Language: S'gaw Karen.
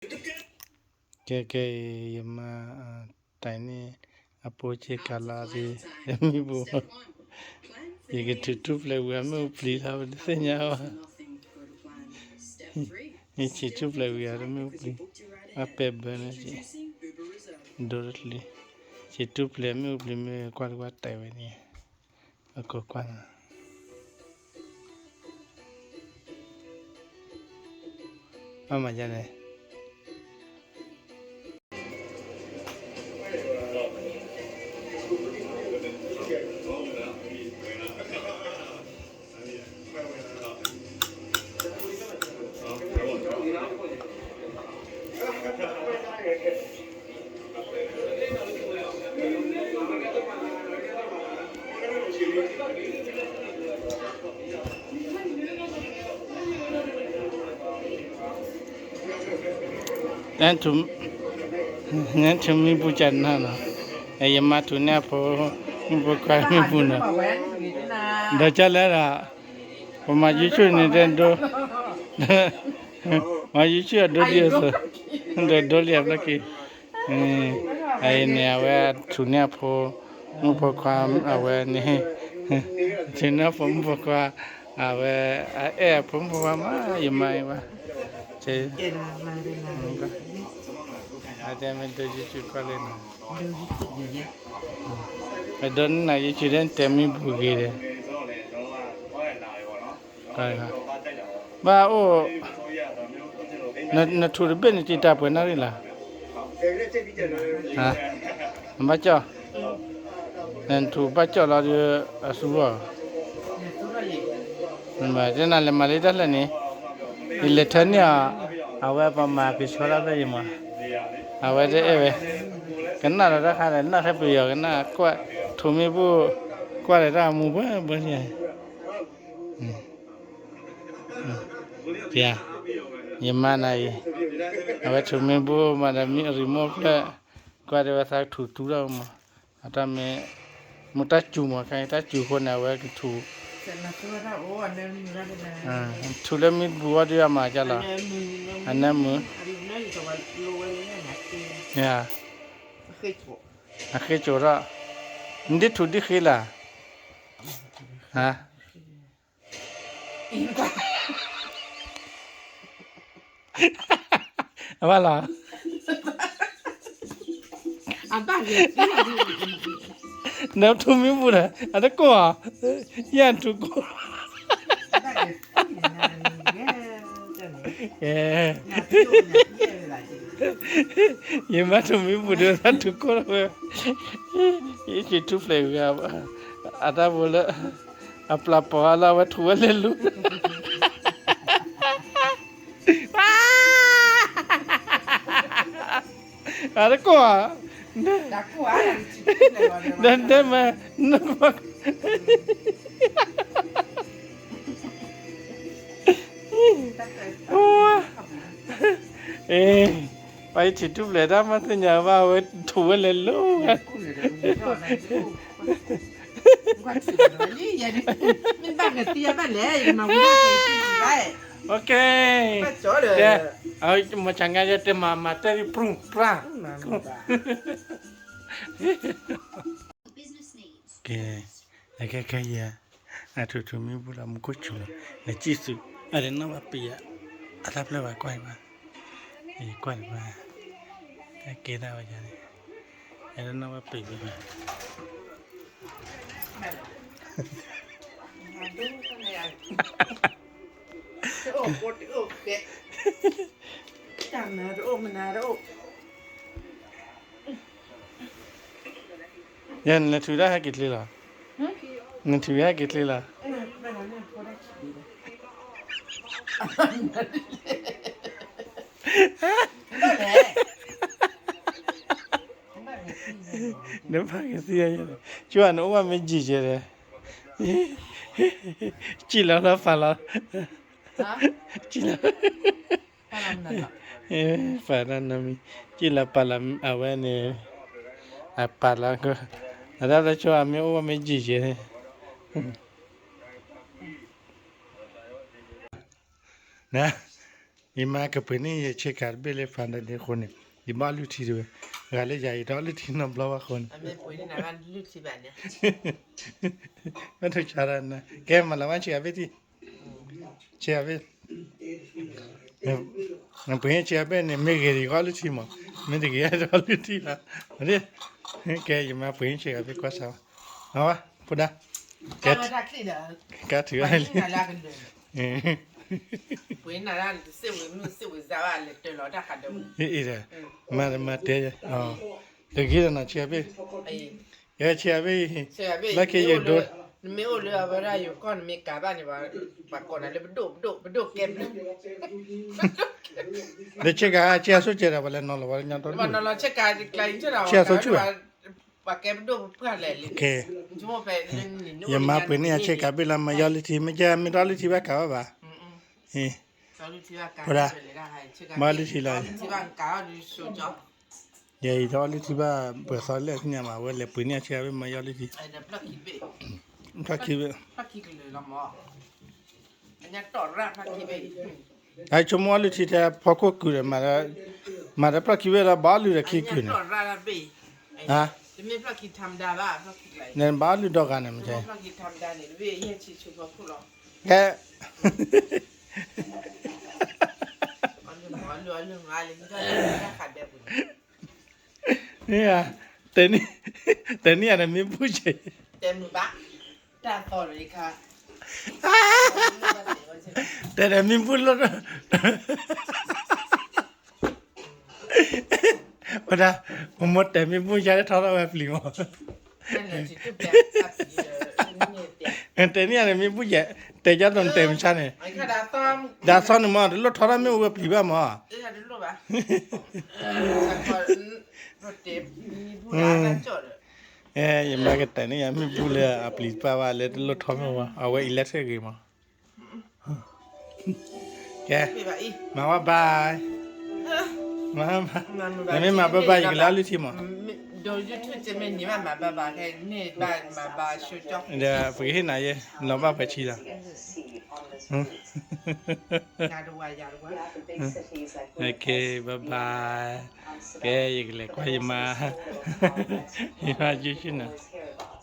ကဲကဲ ယမါ တၢ်န့ၣ် အဖိဆ့ကၤလီၤဒီး ယမံပူၤ ယကထူၣ်ထူၣ်ဖျဲးဝံၤအမ့ၣ်အူပျံၤလီၤ ပတသ့ၣ်ညါဘၣ်. ယဆံးထူၣ်ဖျဲးဝံၤအမ့ၣ်အူပျံၤ အပဲာ်ဘၢန့ၣ် ဒိတလံ ဆံးထူၣ်ဖျဲးမ့ၣ်အူပျံၤမ့ၢ်ကွၢ်တကွၢ်တဲဝဲန့ၣ် အကိးကွၢ်နၤ အမၤယါန့ၣ် နထူၣ်မံပူၤကနၣ်နီၤ, ယမါထူၣ်န့ၢ်အဖိ မုၣ်ဖိခွါမံပူၤနီၤ, ဒီးကၢ်လဲၣ်ဒီး ပမၤ YouTube န့ၣ်တဲဒိ, မၤ YouTube အဒိဒ်အသိး, ဒီးဒိလံအဖျၢၣ်က့ၤ, အအံၤန့ၣ် အဝဲထူၣ်န့ၢ်အဖိ မုၣ်ဖိခွါ အဝဲန့ၣ်, ထူၣ်န့ၢ်အဖိမုၣ်ဖိခွါ, အဝဲ အအဲၣ်အဖိမုၣ်ဖိခွါမး ယမါအံၤဘၣ်, အတဲမ့ၢ်ဒိ YouTube ကွၢ်လံနီၤ, အဒိန့ၣ် YouTube တဲမံပူၤဂ့ၤဒီး ဘၣ်အိၣ်, နထူၣ်တဘ့ၣ်န့ၣ် တံာ်တာ်ပှဲၤနၣ်ရံၣ်လၢ်, ဘၣ်ကၠီၣ်, နထူၣ်ဘၣ်ကၠီၣ်လီၤဒီး အသူအီၤ, တဲနၤလဲၤမၤလၢတၢ်လၢာ်န့ၣ်, ယလဲၤထၢန့ၢ်အီၤ, အဝဲပမၤကဆှီတၢ်ဖဲယမၤ, အဝဲတအဲၣ်ဝဲ, ကနၣ်ဒီးတၢ်ခါဒီး နၢ်ထဲပယီၤကနၣ်ကွၢ်, ထူၣ်မံပူၤ, ကွၢ်ဒီးတၢ်မူဘၣ်ဘၣ်န့ၣ် ယမါနၤအံၤ, အဝဲထူၣ်မံပူၤမၤဒီးမံအရံမိၢ်ဖျၢၣ်, ကွၢ်ဒီးဝဲသးထူၣ်သူတၢ်မး, အတၢ်မ့ၢ်, မ့ၢ်တၢ်စူၤမး ခဲအံၤတၢ်စူၤအဃိန့ၣ် အဝဲကထူၣ်, ထူၣ်လၢမံပူၤဝဲဒုးအမၤကၢ်လီၤ, အနၢမုာ်, အဃ့ကၠိထီၣ်, နဒ်ထူၣ်ဒ်ဃ့လၢ်, ဟါ အဘၣ်လီၤ, နထူၣ်မံပူၤဒီး အတကိၢ်ဧါ, ယထူၣ်ကိၢ်, ယမါထူၣ်မံပူၤဒီး သးထူၣ်ကိၢ်လီၤဝဲ, ယထူၣ်ဖျဲးဂၤ, အတၢ်ဖိလၢ အပျၢ်ပိာ်အါလၢအဝဲ ထူၣ်ဝဲလဲၤလူၤ, အတကိၢ်ဧါ, ဒဲမး, ပှၤယထံၣ်ထူၣ်ဖျဲးတၢ်မၤသ့ၣ်ညါဘၣ် အဝဲထူၣ်ဝဲလဲၤလူၤ, မ့ၢ်ဘၣ်ကသံအဘၣ်လဲၣ်, မၤဝံၤဘၣ်ကသံဘၣ်, မၤစၢၤဒီး, မၤစၢၤငါယတဲမၤ မၤတဲဒ်ပြူၢ်ပြၢ်, ကဲ, ခဲခဲယဲ, အထူၣ်ထူၣ်မံပူၤလီၤ မူခိၣ်စူၤလီၤ, နစံၣ်သူး, အတနီၣ်ဘၣ်ပံာ်ယၤ, အတၢ်ဖျၢၣ်ဘၣ်ကွၢ်အံၤဘၣ်, ကွၢ်အံၤဘၣ်, တၢ်ကဲဒၣ်ဝဲယၤန့ၣ်, အတနီၣ်ဘၣ်ပံာ်ဘၣ် ယဲ နထူၣ်ဒၣ်ဟဲက့ၤချ့လီၤ, နထူၣ်ဟဲက့ၤချ့လီၤ, နဘၣ်ကသံ, ကၠိနအိၣ်ဘၣ်မ့ၢ်ယံာ်ယဲဒီး, စံၣ်လီၤလီၤပာ်လီၤ, စံၣ်လီၤ, ပာ်တၢ်နီတမံၤ, စံၣ်လီၤပာ်လီၤအဝဲန့ၣ်, အပာ်လီၤ, အတၢ်လၢကၠိအမ့ၢ်အိၣ်ဘၣ်မ့ၢ်ယံာ်ယဲ, န ယမါကပှ့ၤန့ၢ်ယဆ့ကၤတဘ့ၣ်လၢ ဖးဒိၣ်ဒ့အဃိန့ၣ် ယဘၣ်အီၣ်လုၢ်ထံတဝဲ, ဂၤလၢယၤအံၤဒီးအီၣ်လုၢ်ထံနီတဘျီဘၣ်အဃိန့ၣ်, ဘၣ်ထိၣ်ဆါဒၣ်နၤ, ကဲမၤလၢဝဲဆ့ကၤဘ့ၣ်ထံၣ်, ဆ့ကၤဘ့ၣ် နပှ့ၤဆ့ကၤဘ့ၣ်န့ၣ် မ့ၢ်ဂ့ၤဒံးကအီၣ်လုၢ်ထံမး, မ့ၢ်တဂ့ၤဒီးအီၣ်လုၢ်ထံလီၤ, ကဲယမါပှ့ၤဆ့ကၤဘ့ၣ်ကွၢ်စၢ်ဝဲ, အဝဲ ဖိဒါ, ကဲ, ကဲထုးဝဲလံ, ပှ့ၤနၤဒၣ်စ့ၢ်ဝဲမုၢ်စ့ၢ်ဝဲစါဘၣ်လဲၤတၢၤလီၤတၢ်ဃးဒီး, အံၤဒီး, မၤမၤတဲ, တဂ့ၤဒီးနီၤဆ့ကၤဘ့ၣ်, ကဲဆ့ကၤဘ့ၣ်, လၢက့ၤယဒိ နမ့ၢ်အိၣ်လၢအဝဲဒၣ်ယိၤကီၢ်နမ့ၢ်ကၤဘၣ်န့ၣ်, ပှၤကိးနၤလၢပဒိၣ်ပဒိၣ်ပဒိၣ်ကဲဘျုး, ဒီးဆ့ကၤဆ့ကၤဆိကဲဒီး ပှၤလဲၤနီၤလီၤဝဲလၢညါတီၢ်, ဆ့ကၤဆိဆူၣ်, ပှၤကဲပဒိၣ်ပပှၢ်လဲၣ်လံ, ယမါပှ့ၤန့ၢ်ယဆ့ကၤဘ့ၣ်လၢမၤယီၢ်လုၢ်ထံ မ့ၢ်ကဲမ့ၢ်တအီၣ်လုၢ်ထံဘၣ်ကၤဘၣ်ဘၣ်, ဖိဒါ, မၤယီၢ်လုၢ်ထံလီၤ, ယအံၤတအီၣ်လုၢ်ထံဘၣ် ပှဲၤသီလၢအသ့ၣ်ညါမး အဝဲလဲၤပှ့ၤန့ၢ်အဆ့ကၤဘ့ၣ်မၤယီၢ်လုၢ်ထံ, ဖျီၣ်ခံဘ့ၣ်, အဆိကမိၣ်အီၣ်လုၢ်ထံထဲဖီခိၣ်ကုာ်ဒီး, မၤဒီးဖျီၣ်ခံဘ့ၣ်လၢဘၣ်အီၣ်လုၢ်ဒီးခံကုာ်န့ၣ်, နဘၣ်အီၣ်လုၢ်ဒီးဂၤန့ၣ်မ့ၢ်, ကဲ မ့ၢ်ဧါ, တဲန့ၢ်ယၤဒီးမ့ၢ်ဘူၣ်ယဲၢ်, တဲဒီးမ့ၢ်ဘူၣ်လီၤ, ဝဲဒၣ်, မိၢ်တဲမ့ၢ်ဘူၣ်ယဲၢ်လၢထီထီၣ်ဝဲပျံၤမး, တဲန့ၢ်ယၤဒီးမ့ၢ်ဘူၣ်ယဲၢ်, တဲယါသိးနတဲမဆါန့ၣ်, ဒ်သိးန့ၣ်မး တလိၣ်ထီထီၣ်မ့ၢ်အိၣ်ဝဲပျံၤဘၣ်မး ယမါကတဲန့ၢ်ယၤမ့ၢ်ဘူၣ်လၢအပျံၤတပၣ်ဘၣ် လၢတလိၣ်ထီမ့ၢ်ဝဲ အဝဲ electric ဂ့ၤမး, ကဲ, မၤဝဲ bye, နမ့ၢ်မၤ bye bye ယကလဲၤအီၣ်လုၢ်ထံမး, ဒီးပကဟ့ၣ်နၤယဲ လီၤဘၣ်ပှဲၤဆံလီၤ, bye bye, ကဲ ယကလဲၤကွၢ်ယမါ, ယမါယုၢ်ဆ့ၣ်နီၤ